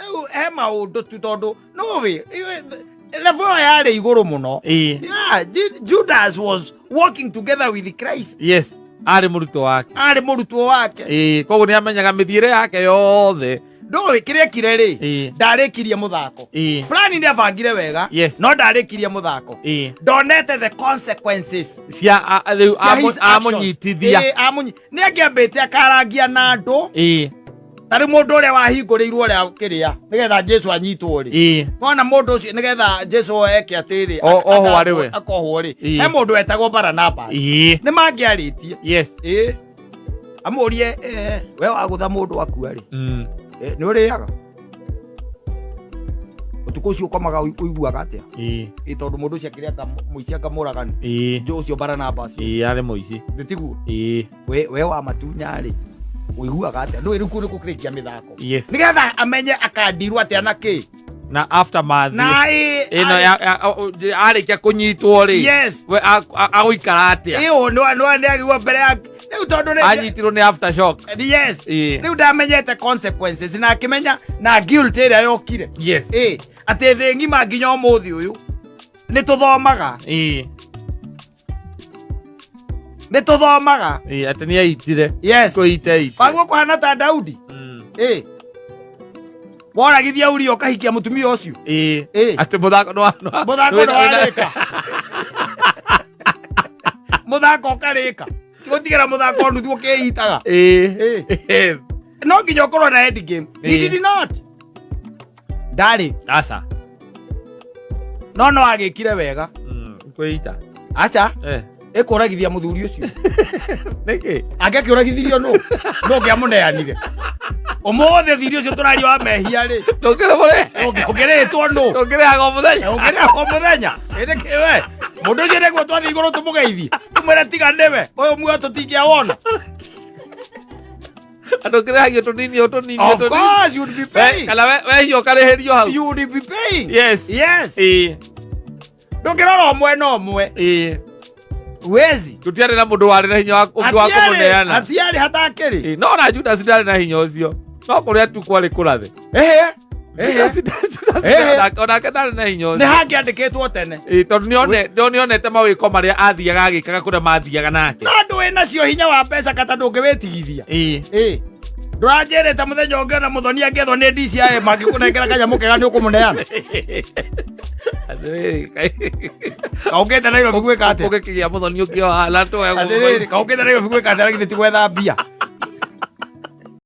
Rĩu he maũndũ tu tondũ nũĩ level ĩyo yarĩ igũrũ mũno. Yeah, Judas was walking together with Christ. Yes, arĩ mũrutwo wake. Arĩ mũrutwo wake. Ĩĩ, koguo nĩ amenyaga mĩthiĩre yake yothe. Ndũĩ kĩrĩa ekire rĩ? Ndarĩkirie mũthako. Plan nĩ abangire wega. No ndarĩkirie mũthako. Ndonete the consequences cia rĩu cia his actions. Amũnyitithia. Ĩĩ, nĩ angĩambĩte akarangia na andũ. Ta rĩu mũndũ ũrĩa wahingũrĩirwo ũrĩa kĩrĩa nĩgetha Jesu anyitwo rĩ, wona mũndũ ũcio nĩgetha Jesu eke atĩrĩ, Ohwo arĩ we. Akohwo rĩ, he mũndũ wetagwo Baranaba. Nĩ mangĩarĩtie. Ĩĩ, amũrie, we wagũtha mũndũ akua rĩ, nĩ ũrĩaga ũtukũ ũcio ũkomaga ũiguaga atĩa? Ĩ tondũ mũndũ ũcio akĩrĩ anga mũici, anga mũragani. Njũ ũcio Baranabas. Ĩĩ, arĩ mũici. Nĩ tiguo? Ĩĩ. We wa matunya rĩ, ũiguaga atĩa? Ndũĩ rĩu kũu nĩ kũkĩrĩkia mĩthako. Nĩgetha amenye akandirwo atĩa na kĩ. Na aftermath. Na ĩ ĩno arĩkia kũnyitwo rĩ, we agũikara atĩa? Ĩyo nĩ agĩgwo mbere ya rĩu tondũ anyitirwo nĩ aftershock. Rĩu ndamenyete consequences na akĩmenya na guilt ĩrĩa yokire. Ĩ atĩ thĩ ng'ima nginya ũmũthĩ ũyũ nĩ tũthomaga. Nĩ tũthomaga. Ĩĩ, atĩ nĩ aitire. Kũita aitire. Waguo kũhana ta Daudi. Ĩ woragithia Uria ũkahikia mũtumia ũcio. Ĩĩ. Atĩ mũthako nĩ Mũthako nĩ warĩka, mũthako ũkarĩka, tigũtigĩra mũthako nuthu ũkĩitaga. No nginya ũkorwo na end game. He did not, ndarĩ. Aca. No agĩkire wega. Kwĩita. Aca. Ĩkũragithia mũthuri ũcio. Nĩkĩ? Angĩakĩũragithirio nũ nũ ũngĩamũneanire ũmũthĩ thiri ũcio tũraria wa mehia rĩ? Ndũngĩrĩ mũrĩ. Ũngĩrĩtwo nũ? Ndũngĩrĩhaga o mũthenya. Ũngĩrĩha o mũthenya ĩndĩ kĩwe mũndũ ũcio nĩguo twathiĩ igũrũ tũmũgeithie tũmwĩre tiga nĩwe ũyũ muoyo tũtingĩawona. Andũ kĩrĩhagio tũnini o tũnini o Of tũnini. course you would be paying. Kana wehia ũkarĩhĩrio hau. You would be paying. Ĩĩ. Ndũngĩrora ũmwe na ũmwe. Wezi. Tũtiarĩ na mũndũ warĩ na hinya ũngĩ wa kũmũneana. Hatiarĩ, hatakĩrĩ. Ĩĩ, no na Judas ndarĩ na hinya ũcio, no kũrĩa tu kwarĩ kũrathe. Judas onake ndarĩ na hinya Nĩ ũcio. Hangĩandĩkĩtwo tene. Ĩĩ, tondũ nĩonete mawĩko marĩa athiaga agĩkaga kũrĩa mathiaga nake. No ndũĩ nacio hinya wa mbeca kata ndũngĩwĩtigithia. Ĩĩ, ndũranjĩrĩte mũthenya ũngĩ ona mũthoni angĩethwo nĩ DCI mangĩkũnengera kanyamũ kega nĩ ũkũmũneana. Atĩrĩrĩ, Kaũkĩte Nairobi gwĩka atĩa? Ũgĩkĩgĩa mũthoni ũkĩoha na tũwe. Atĩrĩrĩ, kaũkĩte Nairobi gwĩka atĩa? Na githĩ ti gwetha mbia?